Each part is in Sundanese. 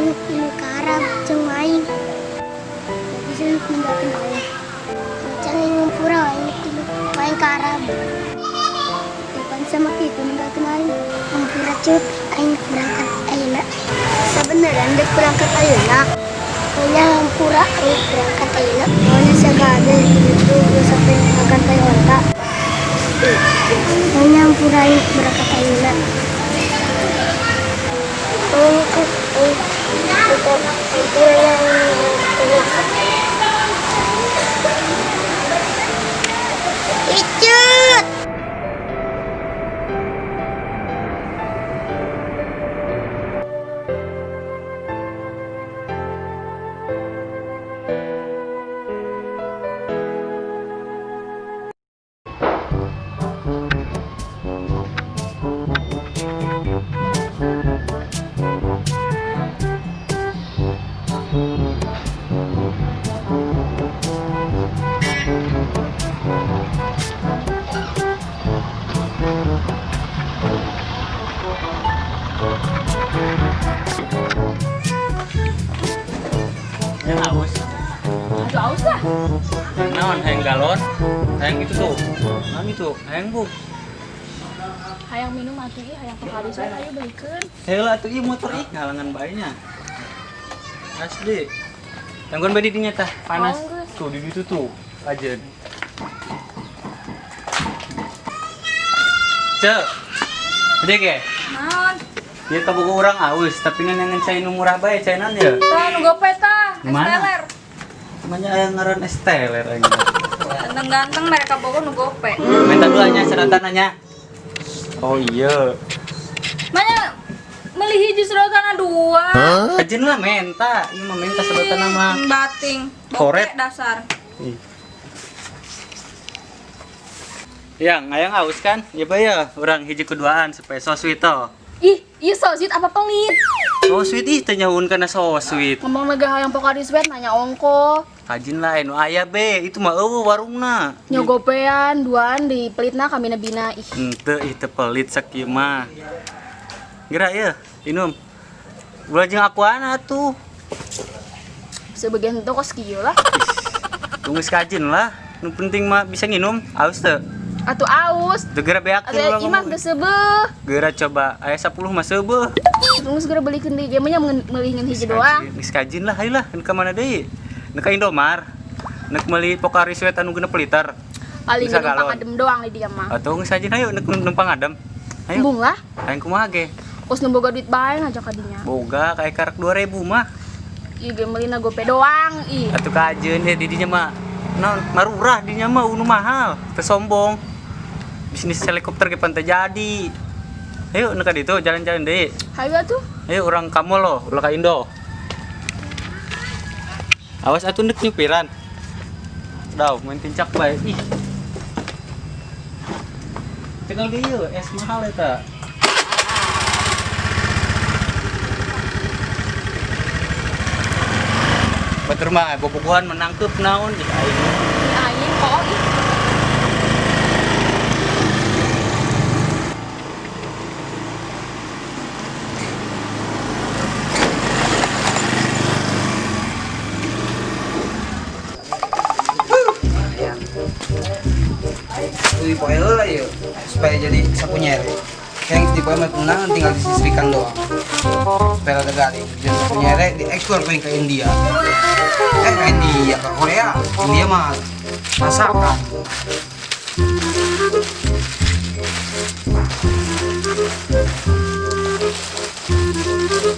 Aing ilu ka Arab jeung maing. Bisa ninggalkeun aing. Can aing hampura aing ilu maing ka Arab. Bukan sama kitu ninggalkeun aing. Hampura, Cut, aing berangkat ayeuna. Sabenerna dek berangkat ayeuna. Pokoknya hampura, aing berangkat ayeuna. Pokoknya sagade gitu sampai ngagantai onta. Pokoknya hampura, aing berangkat ayeuna. Pokoknya Cut, aing hampura ya, aing berangkat ayeuna. Icut. Yang haus. Aduh, aus lah. Hayang naon, hayang galon, hayang itu tuh. Naon itu? Hayang bu. Hayang minum atuh ih, hayang Pocari Sweat, ayo belikeun. Heula atuh, ieu motor ih ngalangan bae nya. Asli. Tangguan bae di dinya tah, panas. Oh, geus. Tuh di ditu tuh, ajeun. Cek. Gede ge. Naon? Ieu kabogoh urang aus, tapi ngan yang cai nu murah bae, cai naon ya? Tah nu gope tah, es Mana? teler. Namanya aya ngaran es teler aing. Ganteng-ganteng mereka bogo nu gope. Minta duanya sedotan nya. Oh iya. Mana meuli hiji sedotan dua. Kajen lah menta, ieu mah menta sedotan mah. Bating. Gope Koret. Dasar. Ih. Yang, ayang haus kan? Ya bae ya, urang hiji keduaan supaya so sweet toh. Ih, iya so sweet apa pelit? So sweet ih, teu nyahuun kana so sweet. Ngomong lega hayang Pocari Sweat nanya ongko. Kajin lah nu aya be, itu mah eueuh warungna. Nyogopean, duaan di pelitna kami bina ih. Henteu ih, teu pelit sakieu mah. Geura ya, inum. Ulah jeung akuana atuh. Sebagian itu kos kieu lah. Tunggu kajin lah. Nu penting mah bisa nginum, aus teu. Atuh aus. Teu geura beakeun Atuh ulah imah ngomong. geus seubeuh. Geura coba aya 10 mah seubeuh. Tunggu segera belikeun deui ge mah nya meuli ngan hiji doang. Geus kajin lah, ayolah ka mana deui? Nek ka Indomar. Nek meuli Pocari Sweat anu 6 liter. Paling Bisa numpang galon. adem doang di dia mah. Atuh geus kajin ayo nek numpang adem. Ayo. Embung lah. Hayang kumaha ge? Kos nu boga duit bae ngajak ka dinya. Boga kayak karak 2000 mah. Ih ge meulina gope doang ih. Atuh kajeun di dinya mah. Naon marurah dinya mah unu mahal, teu sombong. Bisnis helikopter ge pan teu jadi. Ayo nek ka ditu jalan-jalan deui. Hayu atuh. Ayo urang ka mall loh, ulah ka Indo. Awas atuh nek nyupiran. Daw, main tincak bae. Ih. Tinggal deui yeuh, es mahal eta. Batur mah bobogohan menangkep naon ih aing. Ih aing kok ih. Tuh dipoe heula ieu supaya jadi sapu nyere. Yang dipoe mah tenang tinggal disisrikan doang. Supaya rada garing. Dan sapu nyere diekspor ke India. Ke India, ke Korea. India mah masakan.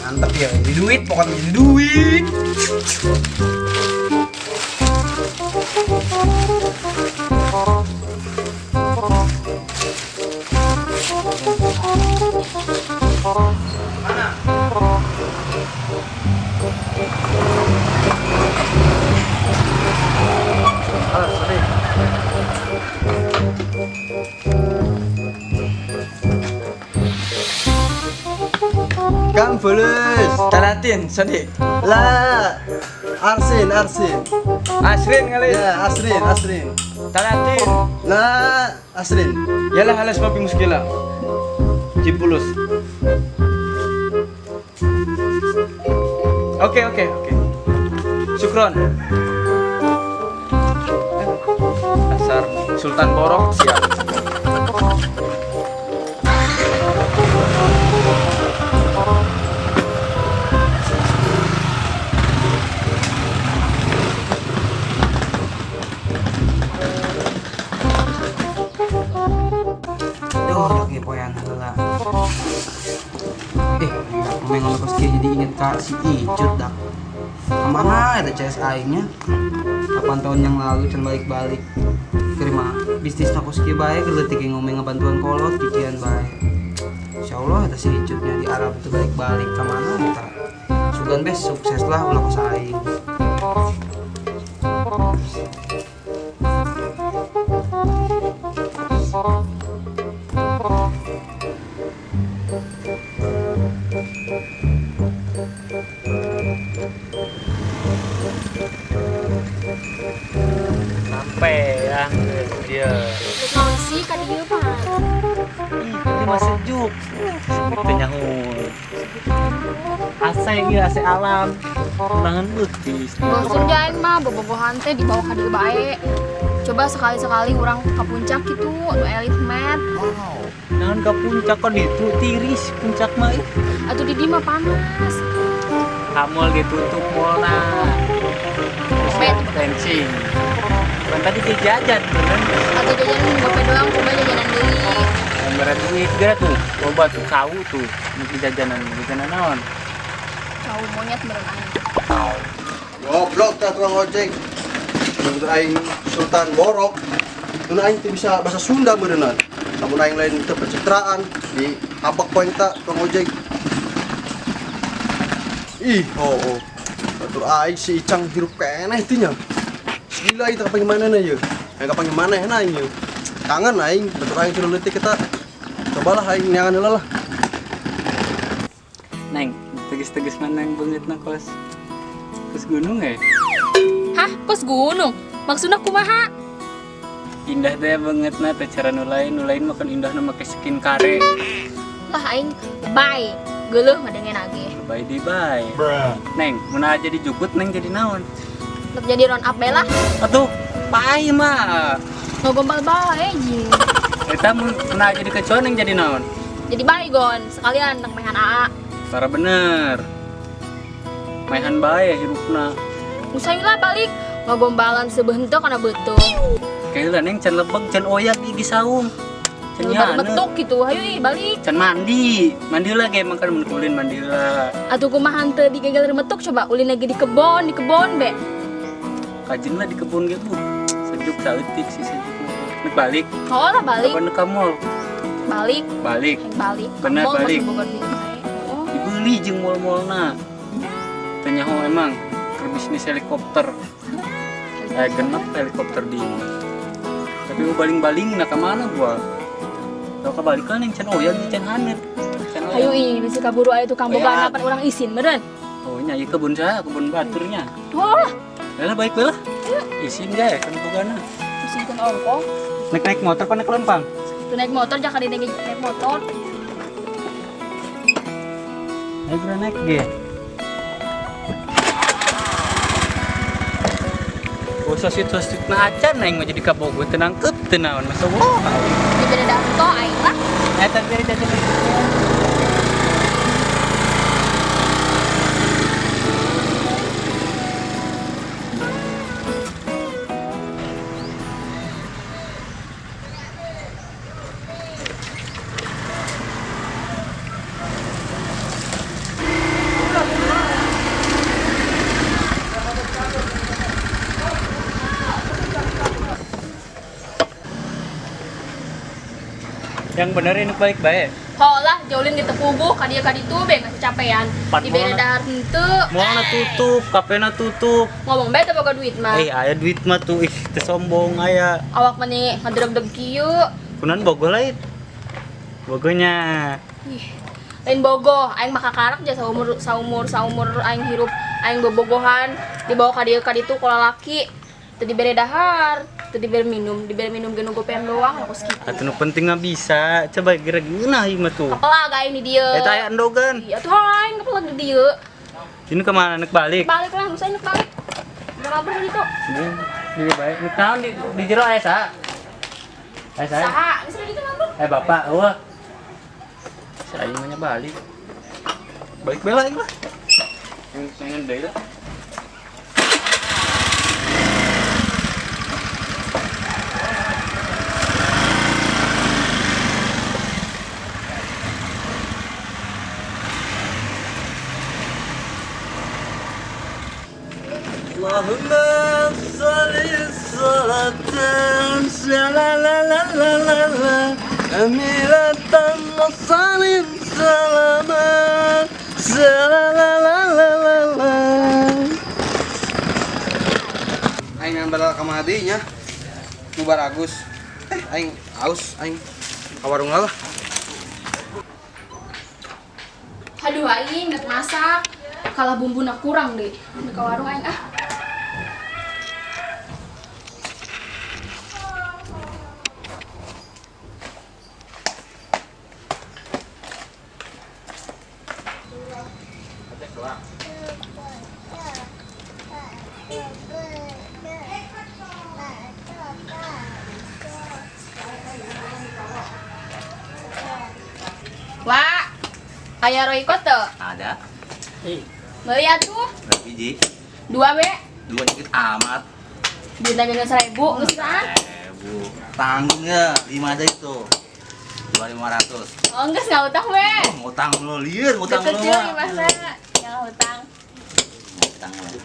Mantap ya, jadi duit pokoknya jadi duit. Mana? Oh, sorry. Kam fulus. Talatin, Sadiq. La. Arsin, Arsin. Asrin kali. Ya, Asrin, Asrin. Talatin. La, Asrin. Yalah halas mapi muskila. Cipulus. Oke, oke, oke. Syukron. Dasar Sultan Borok siap. Duh, lagi poyan heula. Eh, ngomong ngomong kos kieu jadi inget ka si Icut dak. Kemana eta CS aingnya? 8 tahun yang lalu can balik-balik. Terima bisnis kos kieu bae keur leutik ge ngomong ngabantuan kolot kikian bae. Insyaallah eta si Icutnya di Arab itu balik-balik ka mana eta. Sugan bes sukses lah ulah kos aing. Sampai ya dia. Naon sih ka dieu Pak? Ih, ini mah sejuk. Teu nyaho. AC ieu AC alam. Undangan beutis. Bosen aing mah bobogohan teh dibawa ka dieu bae. Coba sekali-sekali urang ka puncak gitu, anu elit met. Naon ka puncak kan itu tiris puncak mah ih. Atuh di dieu mah panas. Ka mall ditutup mallna. Terus Bet. bensin. Kan tadi dia jajan bener. Atau jajan gope doang, coba jajanan deui. Gambaran duit geura tuh. Loba tuh cau tuh. Mungkin jajanan, jajanan naon? Cau monyet meureun aing. Goblok tah tukang ojek. Bener aing Sultan Borok. Tuna aing teu bisa bahasa Sunda beureunan. Lamun aing lain teu pencitraan di abak poin ta tukang ojek. Ih, oh, oh. Batur aing si Icang hirup keneh teh nya. Gila aing teh kapan manehna ye. Aing kapan manehna aing ye. Kangen aing, batur aing teu leutik eta. Cobalah aing neangan heula lah. Neng, tegas-tegas mana yang banget na kos? Kos gunung ya? Hah, kos gunung? Maksudna kumaha? Indah deh banget na teh cara nulain, nulain makan indah na make skin kare. Lah aing bye. Geuleuh ngadengin age. Bye di bye. Neng, mun aja dijukut neng jadi naon? Tetep jadi round up bae lah. Atuh, pai mah. Ngogombal bae jeung. Eta mun aja jadi kecoa neng jadi naon? Jadi baygon sekalian nang mehan AA. Tara bener. Maehan bae hirupna. Usai lah balik ngagombalan sebeuh kana beuteung. Kayak neng can lebeg can oyak gigi saung. Can Lebar nyana. betuk gitu, hayu ih balik. Can mandi. Mandi lah ge makan mun kulin mandi lah. Atuh kumaha henteu digagal remetuk coba ulin lagi di kebon be. Kajin lah di kebun ge bu. Sejuk saeutik sih sejuk. Nek balik. Oh lah balik. Apa nek ka mall? Balik. Balik. Hayang balik. Bener, Mall balik. masih Bogor di bae. Oh. Dibeli jeung mall-mallna. Teu nyaho emang keur bisnis helikopter. Genep helikopter di imah. Tapi gua baling-baling na ka mana gua? Tau kabalikan yang can oyak di can hanet. Can oyak. Hayu ih bisa kaburu aya tukang Oyak. boga pan urang isin meureun. Oh nya ieu kebun saya, kebun baturnya. Wah, Lah baik bae lah. Isin ge kan bogana. isinkeun ongkoh. Naik naik motor apa naik lempang? Tuh naik motor jangan di naik motor. Ayo bro naik ge. Oh sosit-sosit na acan aing mah jadi ka Bogor teu nangkep teu naon masa wah. Di beda danto aing lah. Eta bere jajan. Yang bener ini balik bae. Holah jaulin di tepuguh ka dieu ka ditu be nggak capean. Pan Di beda moal na- dahar henteu. Moalna tutup, kafena tutup. Ngomong bae teu boga duit mah. Eh, aya duit mah tuh, ih, teu sombong aya. Awak mah nih ngedreg-dreg kieu. Kunan bogoh lain. Bogohnya. Ih, lain bogoh, aing mah kakarak ja saumur saumur saumur aing hirup, aing bobogohan dibawa ka dieu ka ditu ku lalaki. Teu dibere dahar, teu dibere minum ge nu gopean doang aku kitu. Atuh nu penting mah bisa. Coba geura geunah ieu mah tuh. Kapelag aing di dieu. Eta aya endogan. Iya tuh aing kapelag di dieu. Ini kemana nek balik? Balik lah, usah nek balik. Udah mabur gitu. Ini baik. Nek naon di jero aya sa? Aya sa. Saha, geus di ditu mabur. Eh bapak, eueuh. Si aing mah nya balik. Balik bela aing lah. Yang pengen deui lah. Allahumma sholli salatan la amiratan wasalim salaman la. Aing ngambil ka Mahdi nya. Nu baragus. Aing aus aing ka warung lah. Aduh aing nek masak. Kalau bumbuna kurang deh. Nek ka warung aing ah. Wah, aya Royco teu? Ada. Beli atuh. Berapa biji? 2 we. 2 dikit amat. Bintang 1000 geus kan? 1000. Tanggungnya 5 aja itu. 2.500. Oh, geus enggak utang we. Oh, ngutang lu lieur, ngutang lu. Kecil gimana? Yang utang. Ngutang lu.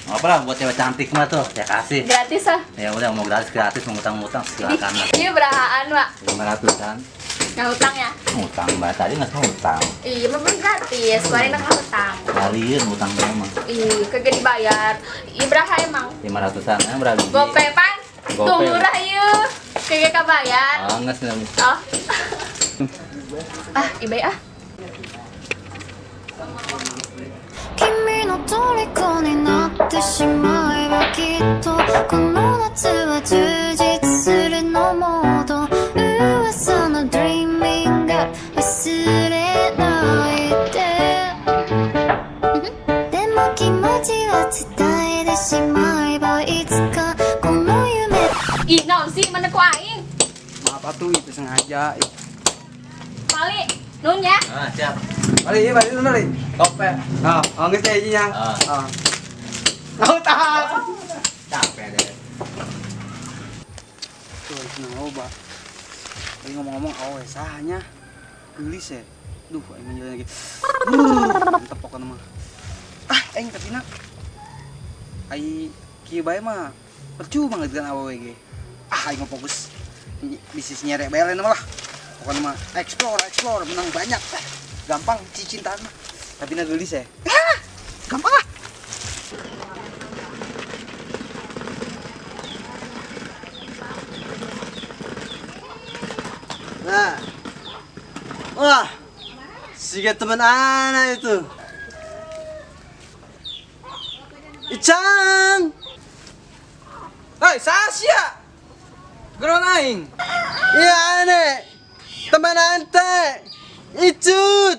Nggak apa lah buat cewek cantik mah tuh, ya kasih. Gratis ah. Ya udah mau gratis-gratis, mau ngutang-ngutang silakan lah. Iya berahaan, Pak. 500-an. Nggak utang ya? Ngutang, Mbak. Tadi nggak ngutang. Iya, memang gratis. Kemarin nggak ngutang. Kalian ngutang berapa? Ih, kagak dibayar. Iya, beraha emang. 500-an, berapa biji? Gope, Pan. Gope. Tuh murah ieu. Kagak kebayar. Oh, nggak sih. Oh. Ah, ibai ah. 君の虜になってしまえばきっとこの夏は充実するのもと噂の Dreaming が忘れないででも気持ちは伝えてしまえばいつかこの夢 Ih, naon sih mana ku aing? Maaf atuh itu sengaja. Pali, nun ya. Ah, siap. Balik, iya balik balik. Gope. Ah, oh geus teh nya. Ah. Ah. Ngutang. Capek deh. Tuh, senang loba. Lagi ngomong-ngomong awe sahanya. Geulis ya. Duh, aing menjalan lagi. Mantep pokoknya mah. Ah, aing katina. Ai kieu bae mah percuma ngeukeun awewe ge. Ah, aing mah fokus bisnis nyerek bae lain mah lah. Pokoknya mah explore, explore, menang banyak. Gampang cicintaan mah. Tapi na geulis ya. Ah, gampang lah. Nah. Wah. Siga teman ana itu. Icang. Hei, Sasya. Geron aing. Iya aneh. Teman ante. Icut.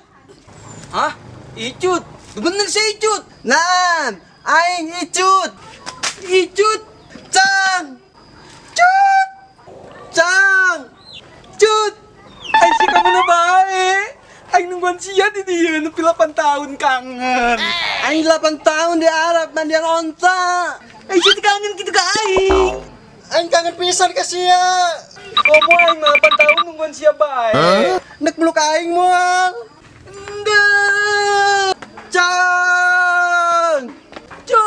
Hah? Icut? Bener sih Icut. Nah, aing Icut. Icut. Cang. Cut. Cang. Cut. Aing sih kamu na bae. Aing nungguan sia di dieu nepi 8 tahun kangen. Aing 8 tahun di Arab mandian onta. Aing sih kangen gitu ka aing. Aing kangen pisan ka sia. Komo aing 8 tahun nungguan sia bae. Nek meluk aing moal. Endeu. Cang. Cut.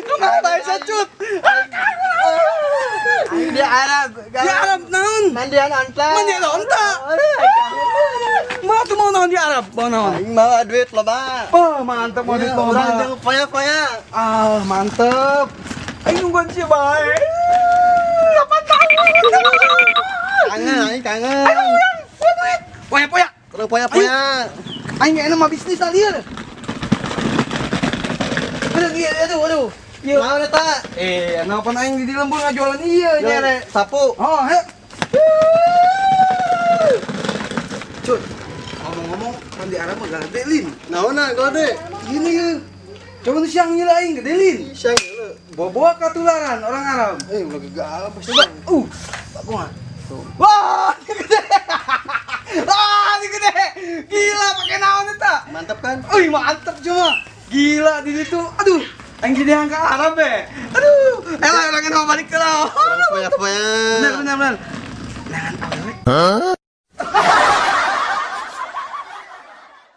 Kumaha bae sia Cut? Aing di Arab. Di Arab naon? Mandian onta. Mandian onta. Mau tuh mau naon di Arab? Mau naon? Aing bawa duit loba. Oh, mantep mau duit loba. Urang jeung poya-poya. Ah, mantep. Aing nungguan sia bae. 8 tahun. Kangen, aing kangen. Poya-poya. Kurang poya-poya. Aing enak mah bisnis lah lieur. Aduh, iya, aduh, aduh. Iya. Naon eta? Kenapa aing di lembur ngajualan ieu nyere. Sapu. Oh, he. Cut, ngomong-ngomong kan di Arab mah gede lin. Naonna gede? Gini ya. Coba tuh siang nyila aing gede lin. Siang lu. Bawa-bawa katularan orang Arab. Eh, ulah gagal apa sih? Coba, aku nggak. Tuh. Wah, ini gede. Wah, ini gede. Gila, pakai naon eta? Mantap kan? Wih, mantap cuma. Gila di situ. Aduh, yang jadi angka Arab ya. Aduh, elah orang mau balik ke laut. Orang foya-foya. Benar, benar, benar. Nah, awewe.